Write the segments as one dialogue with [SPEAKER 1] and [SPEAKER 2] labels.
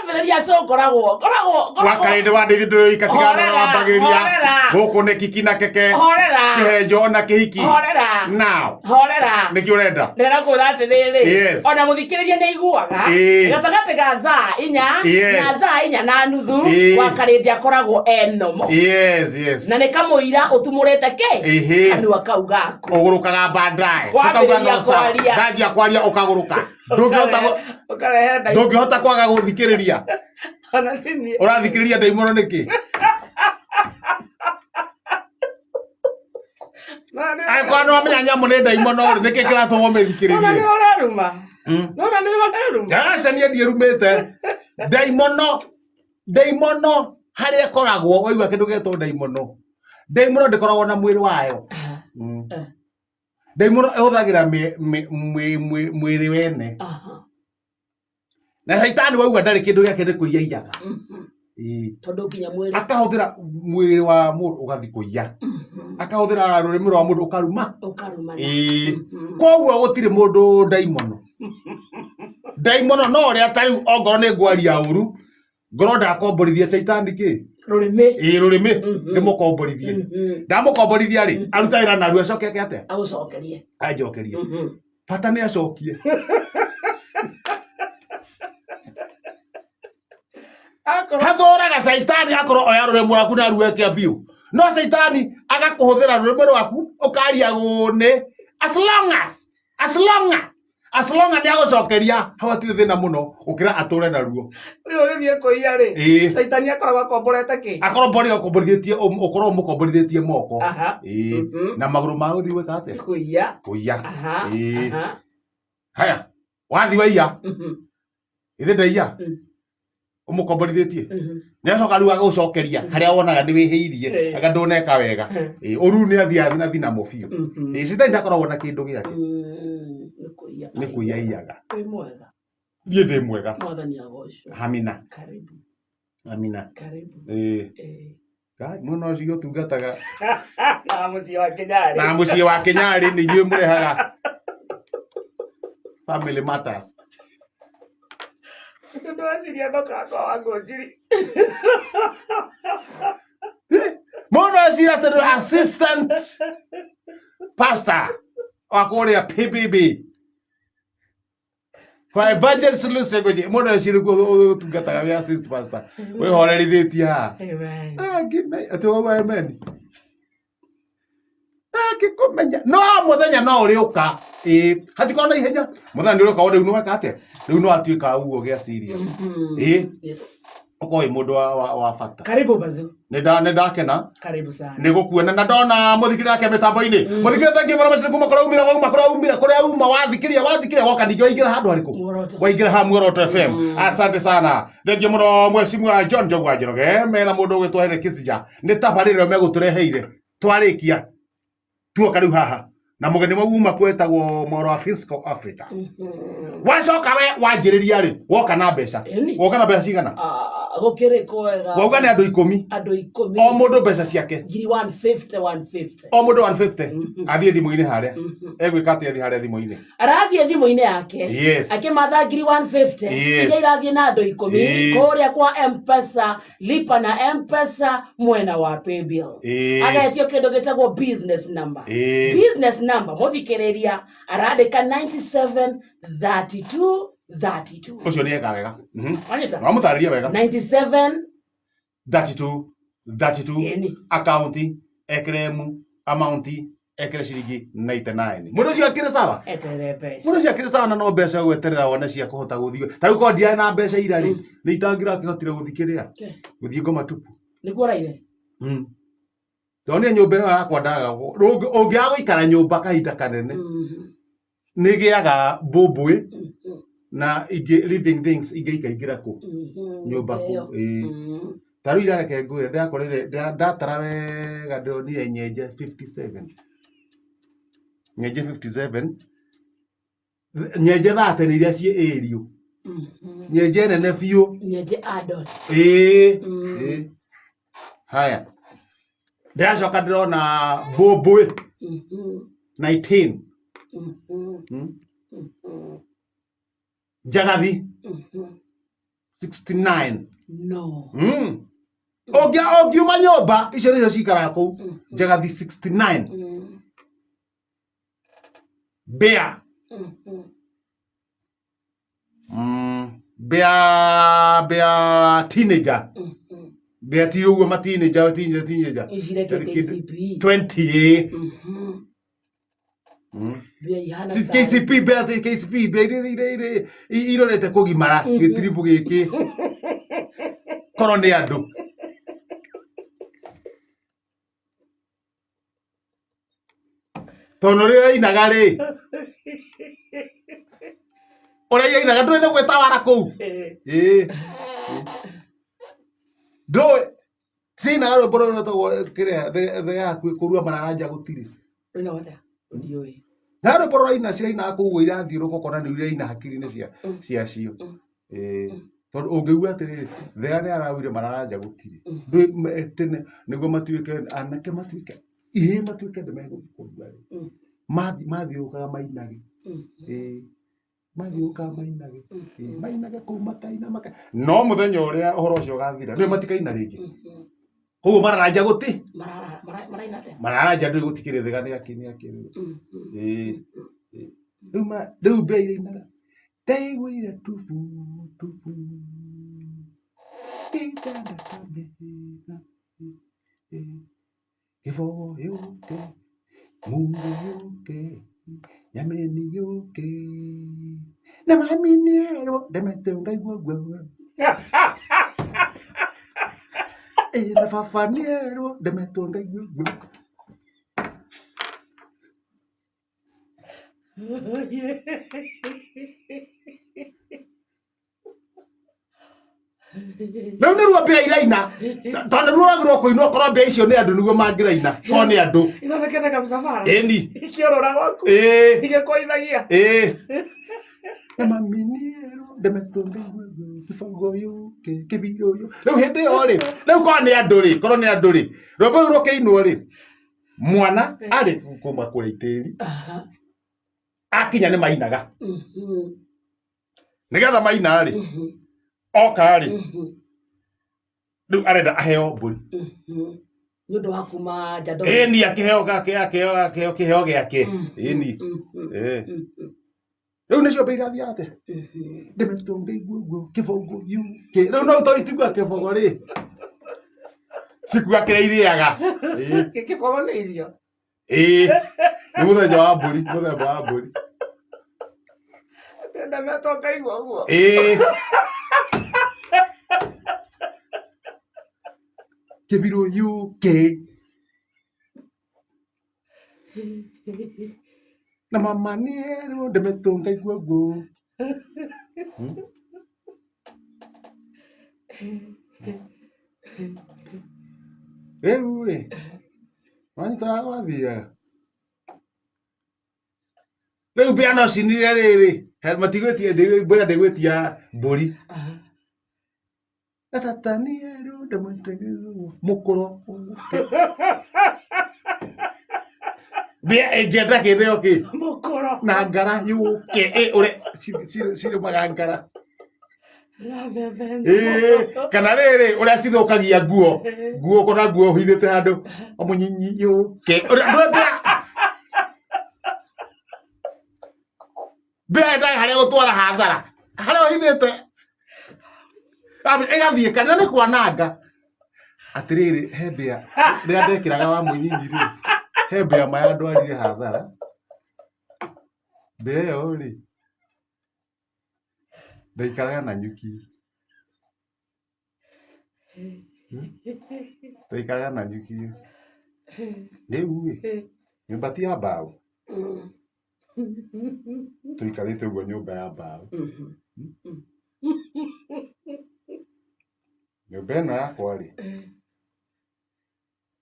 [SPEAKER 1] Ndambĩrĩria show ngoragwo ngoragwo ngoragwo
[SPEAKER 2] Wakarĩndĩ wa ndĩthi ndũrĩ katigana
[SPEAKER 1] Horera,
[SPEAKER 2] wambagĩrĩria.
[SPEAKER 1] horera.
[SPEAKER 2] Gũkũ nĩ kiki na keke.
[SPEAKER 1] Horera.
[SPEAKER 2] Kĩhenjo na kĩhiki.
[SPEAKER 1] Horera.
[SPEAKER 2] Now.
[SPEAKER 1] Horera.
[SPEAKER 2] Nĩkĩ ũrenda?
[SPEAKER 1] Ndĩrenda kwĩra atĩrĩrĩ,
[SPEAKER 2] Yes.
[SPEAKER 1] ona mũthikĩrĩria nĩ aiguaga gatagatĩ ga thaa 4 na thaa 4:30 wakarĩndĩ akoragwo enomo.
[SPEAKER 2] Yes.
[SPEAKER 1] Na nĩ kamũira ũtumũrĩte kĩ kanua kau gaku.
[SPEAKER 2] Ũgũrũkaga baadaye.
[SPEAKER 1] Wambĩrĩria
[SPEAKER 2] Tũkauga no sawa.
[SPEAKER 1] kwaria.
[SPEAKER 2] Ndanjia kwaria ũkagũrũka. Ndũngĩhota
[SPEAKER 1] Ũkarehe ndai-
[SPEAKER 2] ndũngĩhota kwaga gũthikĩrĩria.
[SPEAKER 1] Ona si niĩ.
[SPEAKER 2] Ũrathikĩrĩria ndaimono nĩkĩ?
[SPEAKER 1] No nĩ-
[SPEAKER 2] Angĩkorwo nĩ wamenya nyamũ nĩ ndaimono rĩ, nĩkĩ kĩratũma
[SPEAKER 1] Ona nĩ
[SPEAKER 2] ũmĩthikĩrĩrie?
[SPEAKER 1] ũreruma. Nona nĩ ũreruma.
[SPEAKER 2] Aca niĩ ndiĩrumĩte. Ndaimono, ndaimono harĩa ĩkoragwo, waigua kĩndũ gĩetwo ndaimono. Ndaimono ndĩkoragwo na mwĩrĩ wayo. Ndaimono ĩhũthagĩra mwĩrĩ wene. Na caitani wauga ndarĩ kĩndũ gĩake nĩ kũiya iyaga. Ĩĩ.
[SPEAKER 1] Tondũ nginya mwĩrĩ.
[SPEAKER 2] Akahũthĩra mwĩrĩ wa mũndũ ũgathiĩ kũiya. Akahũthĩra rũrĩmĩ rwa mũndũ ũkaruma.
[SPEAKER 1] Ũkarumana.
[SPEAKER 2] Ĩĩ. Koguo gũtirĩ mũndũ ndaimono. Ndaimono no ũrĩa ta rĩu ongorwo nĩ ngwaria ũru, ngorwo ndakomborithia caitani kĩ?
[SPEAKER 1] Rũrĩmĩ.
[SPEAKER 2] Ĩĩ rũrĩmĩ ndĩmũkomborithie. Ndamũkomborithia rĩ, aruta wĩra narua acoke eke atĩa?
[SPEAKER 1] Agũcokerie.
[SPEAKER 2] Anjokerie. Bata nĩ acokie.
[SPEAKER 1] Akorwo
[SPEAKER 2] Hathũraga caitani akorwo oya rũrĩmĩ rwaku na rueke biũ. No caitani agakũhũthĩra rũrĩmĩ rwaku ũkaria gũnĩ as long as as long as as long as nĩ agũcokeria hau hatirĩ thĩna mũno gũkĩra atũre naruo.
[SPEAKER 1] Rĩu ũgĩthiĩ kũiya rĩ, caitani akoragwo akomborete kĩ?
[SPEAKER 2] Akorwo mbori akomborithĩtie ũkorwo ũmũkomborithĩtie moko. Ĩĩ. Na magũrũ ma gũthiĩ gwĩka atĩa?
[SPEAKER 1] Kũiya.
[SPEAKER 2] Kũiya. Ĩĩ. Haya, wathiĩ waiya. Ithe ndaiya. Ũmũkomborithĩtie. Nĩ acoka rĩu agũcokeria harĩa wonaga nĩ wĩhĩirie, anga ndũneka wega. Ĩĩ, ũru nĩ athiĩ athi namo biũ. Ĩĩ, caitani ndakoragwo na kĩndũ gĩake.
[SPEAKER 1] Nĩ kũiya.
[SPEAKER 2] Nĩ kũiya aiyaga.
[SPEAKER 1] Wĩ mwega.
[SPEAKER 2] Niĩ ndĩ mwega.
[SPEAKER 1] Mwathani agocwo.
[SPEAKER 2] Amina.
[SPEAKER 1] Karibu.
[SPEAKER 2] Amina.
[SPEAKER 1] Karibu.
[SPEAKER 2] Ĩĩ. Ngai, mwena ũcio ũtungataga.
[SPEAKER 1] Na mũciĩ wa Kĩnyarĩ.
[SPEAKER 2] Na mũciĩ wa Kĩnyarĩ nĩ inyuĩ mũrehaga Family Matters.
[SPEAKER 1] Ndĩreciria ndũkakwa wa Ngũnjiri.
[SPEAKER 2] Mũndũ eciria atĩ nĩ assistant pastor wa kũrĩa PBB. Kwa Evangelist Lucy Ngũnjiri, mũndũ eciria kuo ũtungataga wĩ assist pastor. Wĩhorerithĩtie haha.
[SPEAKER 1] Amen.
[SPEAKER 2] Ah, ngĩme, atĩ wauga amen. Akĩkũmenya no mũthenya no ũrĩũka. Ĩĩ, hatikorwo na ihenya. Mũthenya nĩ ũrĩũka wone rĩu nĩ weka atĩa? Rĩu no atuĩka ũguo gĩa serious. Ĩĩ,
[SPEAKER 1] Yes.
[SPEAKER 2] ũkorwo wĩ mũndũ wa bata.
[SPEAKER 1] Karibu Bazu.
[SPEAKER 2] Nĩ ndakena
[SPEAKER 1] Karibu sana.
[SPEAKER 2] nĩ gũkuona na ndona mũthikĩria wake mĩtambo-inĩ. Mũthikĩria thank you very much nĩ kuma kũrĩa umire wauma kũrĩa umire kũrĩa uma wathikĩria wathikĩria woka ningĩ waingĩra handũ harĩkũ?
[SPEAKER 1] Muoroto.
[SPEAKER 2] Waingĩra ha Muoroto FM. Asante sana. Thank you mũno mheshimiwa John Njogu wa Njoroge mena mũndũ ũgwĩtwo Henry Kissinger nĩ tabarĩra ĩrĩa megũtũreheire twarĩkia tuoka rĩu haha na mũgeni mau uma kwetagwo Moro wa Fiscal Africa. Wacoka we wanjĩrĩria rĩ woka na mbeca.
[SPEAKER 1] Ĩni.
[SPEAKER 2] Woka na mbeca cigana?
[SPEAKER 1] Ah, gũkĩrĩ kwega.
[SPEAKER 2] Wauga nĩ andũ 10.
[SPEAKER 1] Andũ 10.
[SPEAKER 2] O mũndũ mbeca ciake.
[SPEAKER 1] Ngiri 150 150.
[SPEAKER 2] O mũndũ 150. Athiĩ thimũ-inĩ harĩa. Egwĩka atĩa athiĩ harĩa thimũ-inĩ?
[SPEAKER 1] Arathiĩ thimũ-inĩ yake.
[SPEAKER 2] Yes.
[SPEAKER 1] Akĩmatha ngiri 150.
[SPEAKER 2] Yes.
[SPEAKER 1] Iria irathiĩ na andũ 10. Kũrĩa kwa M-Pesa, lipa na M-Pesa mwena wa Paybill. Agetio kĩndũ gĩtagwo business number. Business number mũthikĩrĩria arandĩka 97 32 32.
[SPEAKER 2] Ũcio nĩ eka wega.
[SPEAKER 1] Wanyita?
[SPEAKER 2] Wamũtarĩria wega.
[SPEAKER 1] 97
[SPEAKER 2] 32 32
[SPEAKER 1] Ĩni.
[SPEAKER 2] Akaunti ekĩre emu amount ekĩre ciringi 99. Mũndũ ũcio akĩrĩ sawa?
[SPEAKER 1] Eterere mbeca.
[SPEAKER 2] Mũndũ ũcio akĩrĩ sawa na no mbeca gweterera wone cia kũhota gũthiĩ. Ta rĩu korwo ndiarĩ na mbeca ira rĩ, nĩ itangĩrakĩhotire gũthiĩ kĩrĩa? Gũthiĩ ngoma tupu.
[SPEAKER 1] Nĩguo ũraire?
[SPEAKER 2] Tondũ niĩ nyũmba ĩyo yakwa ndaga ũngĩaga gũikara nyũmba kahinda kanene nĩ ĩgĩaga mbũmbũĩ na ingĩ living things ingĩ ikaingĩra kũ nyũmba kũ. Ĩĩ. Ta rĩu ira reke ngwĩre ndĩrakorire ndatara wega ndĩronire nyenje 57. Nyenje 57. Nyenje 30 iria ciĩ ĩriũ. Nyenje nene biũ.
[SPEAKER 1] Nyenje adult.
[SPEAKER 2] Ĩĩ. Ĩĩ. Haya. Ndĩracoka ndĩrona mbũmbũĩ 19. Njagathi 69.
[SPEAKER 1] No.
[SPEAKER 2] Ũngiuma nyũmba icio nĩcio cikaraga kũu. Njagathi 69. Mbĩa. Mbĩa, mbĩa teenager. Mbĩa ti ũguo ma teenager, teenager, teenager.
[SPEAKER 1] Ici reke KCPE.
[SPEAKER 2] 20 ĩ.
[SPEAKER 1] Mbĩa ihana
[SPEAKER 2] Si KCP, mbĩa ti KCP, mbĩa iria irorete kũgimara gĩtiribũ gĩkĩ. Korwo nĩ andũ. Tondũ ũrĩa irainaga rĩ, ũrĩa irainaga ndũĩ nĩ gwĩtawara kũu. Ĩĩ. Ndũĩ cinaga rwĩmbo rũrũ rwĩtagwo kĩrĩa thege hakuhĩ kũrua mararanja gũtirĩ.
[SPEAKER 1] Rwĩna wada? Ndiũĩ.
[SPEAKER 2] Na rwĩmbo rũraina cirainaga kũu ũguo irathiũrũrũka ũkona nĩ iraina hakiri-inĩ ciacio. Ĩĩ. Tondũ ũngĩigua atĩrĩrĩ, thega nĩ araugire mararanja gũtirĩ. Ndũĩ tene nĩguo matuĩke anake matuĩke ihĩĩ matuĩke nĩ megũthiĩ kũrua rĩ. Mathiũrũrũkaga mainage. Ĩĩ. Mathiũrũrũkaga mainage. Ĩĩ, mainage kũu makaina makaina. No mũthenya ũrĩa ũhoro ũcio ũgathira, nĩ matikaina rĩngĩ. Koguo mararanja gũti.
[SPEAKER 1] Maraina atĩa?
[SPEAKER 2] Mararanja ndũĩ gũtikĩrĩ thega nĩ akĩ nĩ akĩ rĩu. Ĩĩ. Rĩu rĩu mbĩa irainaga. Ndaiguire tubu tubu. Gĩtanda kĩamĩra. Gĩbogo yũke, Mungu yũke, Nyameni yũke. Na mami nĩerwo ndemete ngaigua guoya. Ĩ na baba nĩerwo ndemetwo ngaigua guoya. Rĩu nĩruo mbĩa iraina, tondũ nĩruo rwagĩrĩirwo kũinwo korwo mbĩa icio nĩ andũ nĩguo mangĩraina, korwo nĩ andũ.
[SPEAKER 1] Ithondekete kamũcabara.
[SPEAKER 2] Ĩni.
[SPEAKER 1] Ikĩũrũra gwaku.
[SPEAKER 2] Ĩĩ.
[SPEAKER 1] Igĩkũithagia.
[SPEAKER 2] Ĩĩ. Na mami nĩerwo ndemetwo ngaigua guoya, kĩbongo yũke, kĩbirũ yũke. Rĩu hĩndĩ ĩyo rĩ, rĩu korwo nĩ andũ rĩ, korwo nĩ andũ rĩ, rwĩmbo rũu rũkĩinwo rĩ, mwana arĩ kuma kũrĩa itĩri, akinya nĩ mainaga. Nĩgetha maina rĩ, oka rĩ, rĩu arenda aheo mbũri.
[SPEAKER 1] Nĩ ũndũ wa kuma Njandũri.
[SPEAKER 2] Ĩni akĩheo gake, akĩheo akĩheo kĩheo gĩake. Ĩni. Ĩĩ. Rĩu nĩcio mbĩa irathiaga atĩa? Ndemetwo ngaigua ũguo kĩbongo yũke. Rĩu no ũtori tiguo kĩbongo rĩ. Cikuga kĩrĩa irĩaga. Ĩĩ.
[SPEAKER 1] Kĩbongo nĩ irio.
[SPEAKER 2] Ĩĩ. Nĩ mũthenya wa mbũri, mũthemba wa mbũri.
[SPEAKER 1] Ndemetwo ngaigua ũguo.
[SPEAKER 2] Ĩĩ. Kĩbirũ yũke. Na mama nĩerwo ndemetwo ngaigua ũguo. Rĩu rĩ, wanyita ũrĩa gwathiaga? Rĩu mbĩa no cinire rĩrĩ, matigwĩtia mbĩa ndĩgwĩtia mbũri. Na tata nĩerwo ndemwĩte mũkũro. Mbĩa ĩngĩenda kĩtheo kĩ?
[SPEAKER 1] Mũkũro.
[SPEAKER 2] Na ngara yũke, ĩ ũrĩa cirũmaga ngara. Ĩĩ, kana rĩrĩ ũrĩa cithũkagia nguo, nguo ũkona nguo ũhithĩte handũ, mũnyinyi yũke. Ũrĩa ndũĩ mbĩa. Mbĩa yendaga harĩa gũtwara hathara, harĩa ũhithĩte. Ĩgathiĩ kana nĩ kwananga. Atĩrĩrĩ, he mbĩa, rĩrĩa ndekĩraga wa mũnyinyi rĩ, he mbĩa ma yandwarire hathara. Mbĩa ĩyo rĩ, ndaikaraga na nyuki. Ndaikaraga na nyuki. Rĩu rĩ, nyũmba ti ya mbaũ? Tũikarĩte ũguo nyũmba ya mbaũ. Nyũmba ĩno yakwa rĩ,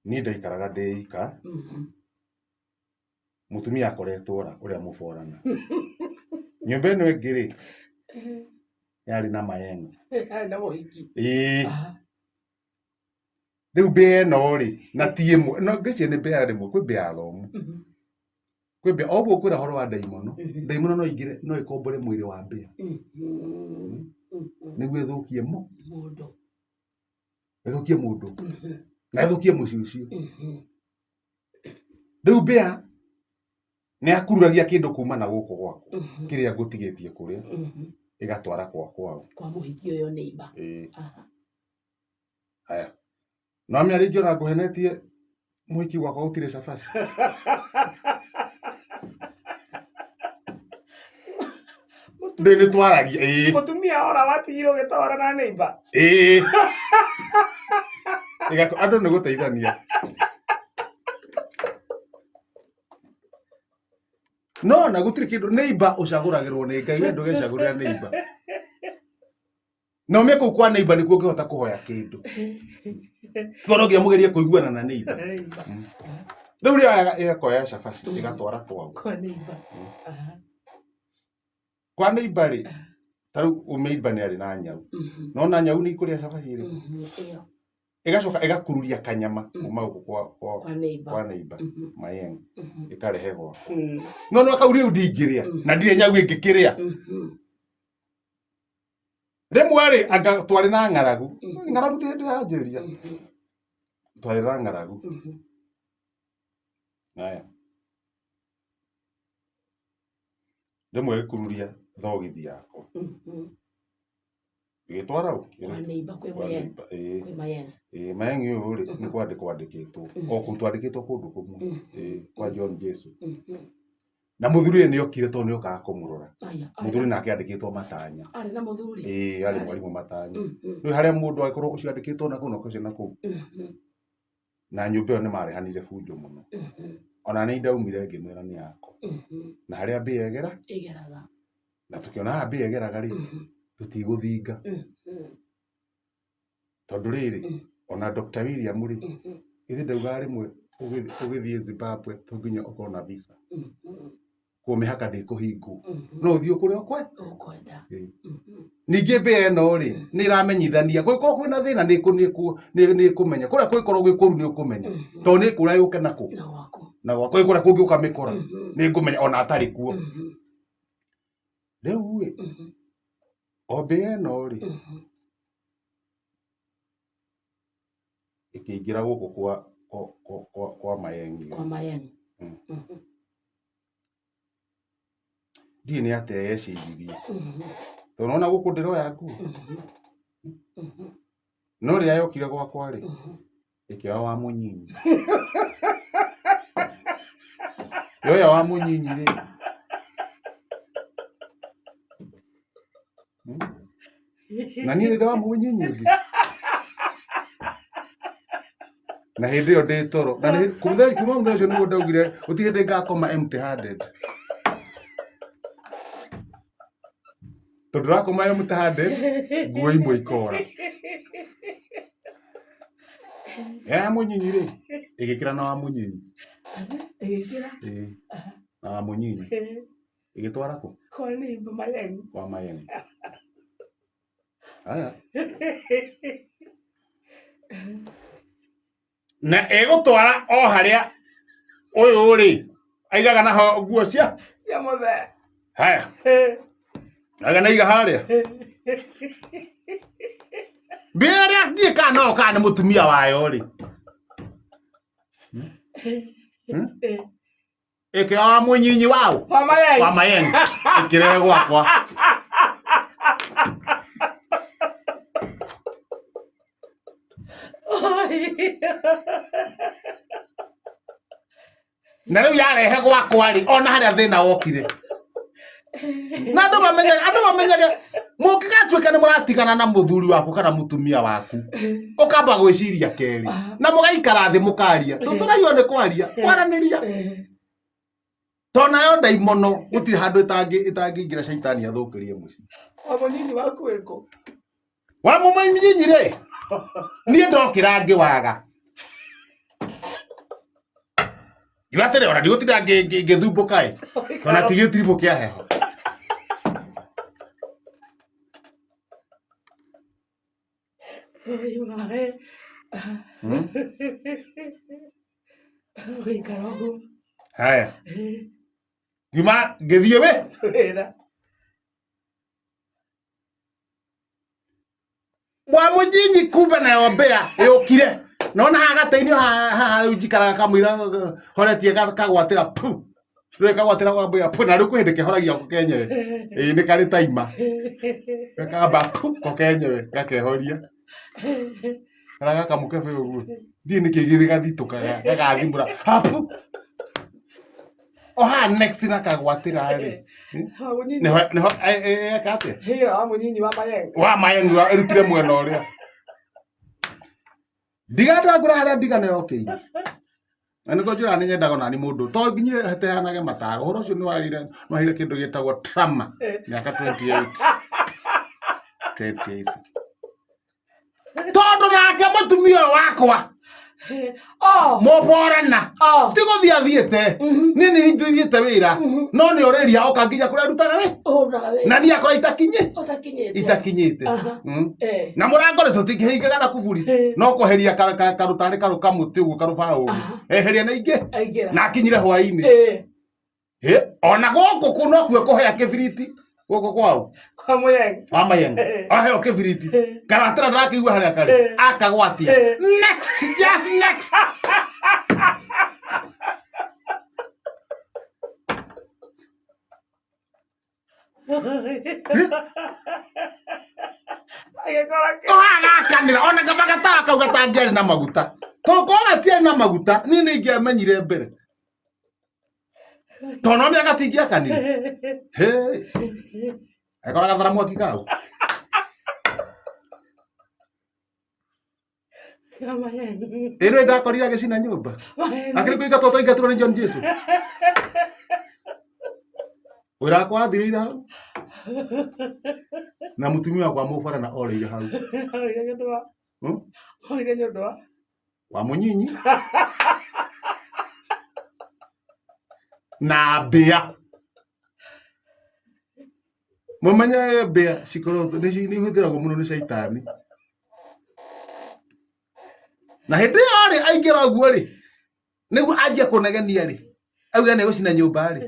[SPEAKER 2] niĩ ndaikaraga ndĩ ika. Mũtumia akoretwo ora ũrĩa mũborana. Nyũmba ĩno ĩngĩ rĩ, yarĩ na mayengo.
[SPEAKER 1] Yarĩ na mũhiki.
[SPEAKER 2] Ĩĩ. Rĩu mbĩa ĩno rĩ, na ti ĩmwe, no ngwĩciria nĩ mbĩa rĩmwe, kwĩ mbĩa ya thomu. Kwĩ mbĩa, o ũguo ngwĩra ũhoro wa ndaimono, ndaimono no ĩingĩre, no ĩkombore mwĩrĩ wa mbĩa. Nĩguo ĩthũkie mũ
[SPEAKER 1] Mũndũ.
[SPEAKER 2] Ĩthũkie mũndũ na ĩthũkie mũciĩ ũcio. Rĩu mbĩa nĩ akururagia kĩndũ kuma na gũkũ gwakwa kĩrĩa ngũtigĩtie kũrĩa, ĩgatwara kwa kwao.
[SPEAKER 1] Kwa mũhiki ũyũ neighbor.
[SPEAKER 2] Ĩĩ. Haya, no mĩario ingĩ ona ngũhenetie, mũhiki gwakwa gũtirĩ cabaci. Ndĩ nĩ twaragia, ĩĩ.
[SPEAKER 1] Mũtumia ora watigirwo ũgĩtwara na neighbor.
[SPEAKER 2] Ĩĩ. Andũ nĩ gũteithania. No na gũtirĩ kĩndũ neighbor ũcagũragĩrwo nĩ Ngai, we ndũgecagũrĩra neighbor. Na ũmie kũu kwa neighbor nĩkuo ũngĩhota kũhoya kĩndũ. Korwo nginya mũgerie kũiguana na neighbor. Rĩu rĩoyaga ĩgakoya cabaci ĩgatwara kwao.
[SPEAKER 1] Kwa neighbor.
[SPEAKER 2] Kwa neighbor rĩ, ta rĩu neighbor nĩ arĩ na nyau. Nona nyau nĩ ikũrĩa cabaci rĩ.
[SPEAKER 1] Ĩyo.
[SPEAKER 2] Ĩgacoka ĩgakururia kanyama kuma gũkũ kwa kwa
[SPEAKER 1] Kwa neighbor.
[SPEAKER 2] Kwa neighbor Mayeng, ĩkarehe gwakwa. No no kau rĩu ndingĩrĩa na ndirĩ nyau ĩngĩkĩrĩa. Rĩmwe rĩ, anga twarĩ na ng'aragu. Ng'aragu ti hĩndĩ yanjĩrĩria. Twarĩ na ng'aragu. Haya. Rĩmwe ĩgĩkururia thogithi yakwa. Ĩgĩtwara ũ?
[SPEAKER 1] Kwa neighbor kwĩ
[SPEAKER 2] Kwa
[SPEAKER 1] Mayeng.
[SPEAKER 2] neighbor, ĩĩ.
[SPEAKER 1] Kwĩ Mayeng.
[SPEAKER 2] Ĩĩ, Mayeng ũyũ rĩ, nĩ kwandĩkwo andĩkĩtwo. O kũu twandĩkĩtwo kũndũ kũmwe. Ĩĩ, kwa John Jesu. Na mũthuri ũyũ nĩ okire tondũ nĩ okaga kũmũrora.
[SPEAKER 1] Aya.
[SPEAKER 2] Mũthuri nake andĩkĩtwo matanya.
[SPEAKER 1] Arĩ na mũthuri.
[SPEAKER 2] Ĩĩ, arĩ mwarimũ matanya. Rĩu harĩa mũndũ angĩkorwo ũcio andĩkĩtwo na kũu na ũcio na kũu. Na nyũmba ĩyo nĩ marehanire bunjo mũno. Ona nĩ ndaumire ngĩmwĩra nĩ yakwa. Na harĩa mbĩa ĩgera,
[SPEAKER 1] Ĩgeraga.
[SPEAKER 2] na tũkĩona haha mbĩa ĩgeraga rĩ, tũtigũthinga. Tondũ rĩrĩ, ona Dr. William rĩ, ithe ndaugaga rĩmwe ũgĩthiĩ Zimbabwe to nginya ũkorwo na visa. Kuo mĩhaka ndĩkũhingwo. No ũthiĩ kũrĩa ũkwe.
[SPEAKER 1] Ũkwenda.
[SPEAKER 2] Ĩĩ. Ningĩ mbĩa ĩno rĩ, nĩ ĩramenyithania gwĩkorwo kwĩna thĩna nĩ ĩkũmenya. Kũrĩa kwĩkorwo gwĩ kũru nĩ ũkũmenya. Tondũ nĩ ĩkũra yũke na kũ?
[SPEAKER 1] Na gwaku.
[SPEAKER 2] Na gwakwa. Gwĩ kũrĩa kũngĩ ũkamĩkora. Nĩ ngũmenya ona atarĩ kuo. Rĩu rĩ, o mbĩa ĩno rĩ, ĩkĩingĩra gũkũ kwa kwa kwa kwa, kwa Mayengi.
[SPEAKER 1] Kwa Mayeng.
[SPEAKER 2] Ndiũĩ nĩ atĩa yeciririe. Tondũ nĩwona gũkũ ndĩroya nguo. No rĩrĩa yokire gwakwa rĩ, ĩkĩoya wa mũnyinyi. Yoya wa mũnyinyi rĩ. Na niĩ nĩ wa mũnyinyi ũngĩ. Na hĩndĩ ĩyo ndĩ toro. Na nĩ kuma mũthenya ũcio nĩguo ndaugire gũtirĩ hĩndĩ ngakoma empty handed. Tondũ ndakoma empty handed, nguo imwe ikora. Ya mũnyinyi rĩ, ĩgĩkĩra na wa mũnyinyi.
[SPEAKER 1] Ĩgĩkĩra.
[SPEAKER 2] Ĩĩ. Na wa mũnyinyi. Ĩgĩtwara kũ?
[SPEAKER 1] Kwa neighbor Mayeng.
[SPEAKER 2] Kwa Mayeng. Haya. Na ĩgũtwara o harĩa ũyũ rĩ aigaga naho nguo cia
[SPEAKER 1] Cia mũthee.
[SPEAKER 2] Haya. Aiga na iga harĩa. Mbĩa ĩrĩa ndiĩ kana no kana nĩ mũtumia wayo rĩ. Ĩkĩoya wa mũnyinyi wao.
[SPEAKER 1] Wa Mayeng.
[SPEAKER 2] Wa Mayeng. Ĩkĩrehe gwakwa. Na rĩu yarehe gwakwa rĩ, ona harĩa thĩna wokire. Na andũ mamenyage, andũ mamenyage mũngĩgatuĩka nĩ mũratigana na mũthuri waku kana mũtumia waku, ũkamba gwĩciria kerĩ na mũgaikara thĩ mũkaria. Tũtũraigua nĩ kwaria, kwaranĩria. Tondũ nayo ndaimono gũtirĩ handũ ĩtangĩingĩra caitani athũkĩrie mũciĩ.
[SPEAKER 1] Wa mũnyinyi waku wĩkũ?
[SPEAKER 2] Wa mũmanyinyi rĩ, niĩ ndokĩra ngĩwaga. Ngiuga atĩrĩ, ona ndigũtinda ngĩthumbũka ĩ, ona ti gĩtiribũ kĩa heho.
[SPEAKER 1] Ũgĩikara ũguo.
[SPEAKER 2] Haya. Ngiuma ngĩthiĩ wĩ?
[SPEAKER 1] Wĩra.
[SPEAKER 2] Wa mũnyinyi kumbe nayo mbĩa yũkire. Nona haha gatĩ-inĩ haha rĩu njikaraga kamũira horetie kagwatĩra pu. Rĩu kagwatĩra kwa mbĩa pu na rĩu kwĩ hĩndĩ kehoragia ko kenyewe. Ĩĩ nĩ karĩ taima. Gakamba pu ko kenyewe gakehoria. Karĩa gaka mũkebe ũguo. Ndiũĩ nĩkĩ gĩthĩ gathitũkaga gagathimũra hapu. O haha next na kagwatĩra rĩ. Nĩho nĩho eka atĩa?
[SPEAKER 1] Hiyo wa mũnyinyi wa mayengo.
[SPEAKER 2] Wa mayengo ĩrutire mwena ũrĩa. Ndiga ndangũra harĩa ndiga nĩ yokĩire. Na nĩkĩo njũraga nĩ nyendaga onani mũndũ to nginya heteanage mataro. Ũhoro ũcio nĩ wagĩire nĩ waheire kĩndũ gĩtagwo trauma mĩaka 28. 28. Tondũ nake mũtumia ũyũ wakwa
[SPEAKER 1] Oh.
[SPEAKER 2] mũborana
[SPEAKER 1] Oh.
[SPEAKER 2] ti gũthiĩ athiĩte niĩ nĩ nithiĩte wĩra no nĩ orĩria oka nginya kũrĩa ndutaga wĩ
[SPEAKER 1] Ũraga wĩ.
[SPEAKER 2] na niĩ akora itakinyĩ
[SPEAKER 1] Ũtakinyĩte.
[SPEAKER 2] itakinyĩte
[SPEAKER 1] Aha.
[SPEAKER 2] Na mũrango rĩ tũtingĩhingaga na kuburi no kweheria karũtarĩ karũ kamũtĩ ũguo karũbaũ ũguo eheria na ingĩ
[SPEAKER 1] Aingĩra.
[SPEAKER 2] na akinyire hwainĩ ona gũkũ kũ no kuo kũhea kĩbiriti gũkũ kwao
[SPEAKER 1] Kwa mũyengo.
[SPEAKER 2] wa mayengo aheo kĩbiriti karatĩra ndakĩigua harĩa karĩ akagwatia next just next
[SPEAKER 1] Agĩkora kĩ?
[SPEAKER 2] Ohagakanĩra ona kaba gatawa kau gatangĩarĩ na maguta tokorwo gatiarĩ na maguta niĩ nĩ ingĩamenyire mbere tondũ no mĩaka tingĩakanire agĩkora gathara mwaki kau ĩno ndakorire agĩcina nyũmba akĩrĩ kũingatwo twaingatirwo nĩ John Jesu wĩra wakwa wathirĩire hau na mũtumia wakwa mũbarana orĩire hau.
[SPEAKER 1] Orĩire nĩ ũndũ wa Orĩire nĩ ũndũ wa
[SPEAKER 2] Wa mũnyinyi na mbĩa mũmenye mbĩa cikoragwo nĩ ihũthĩragwo mũno nĩ caitani na hĩndĩ ĩyo rĩ aingĩra ũguo rĩ nĩguo anjie kũnegenia rĩ auge nĩ gũcina nyũmba rĩ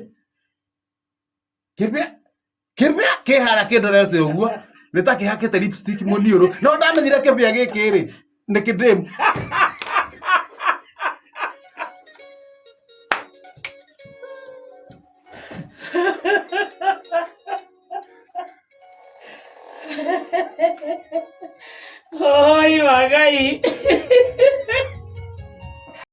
[SPEAKER 2] kĩbĩa kĩbĩa kĩhara kĩndorete ũguo nĩ ta kĩhakĩte lipstick mũniũrũ no ndamenyire kĩbĩa gĩkĩ rĩ nĩ kĩndĩmu.
[SPEAKER 1] Oi, Magai.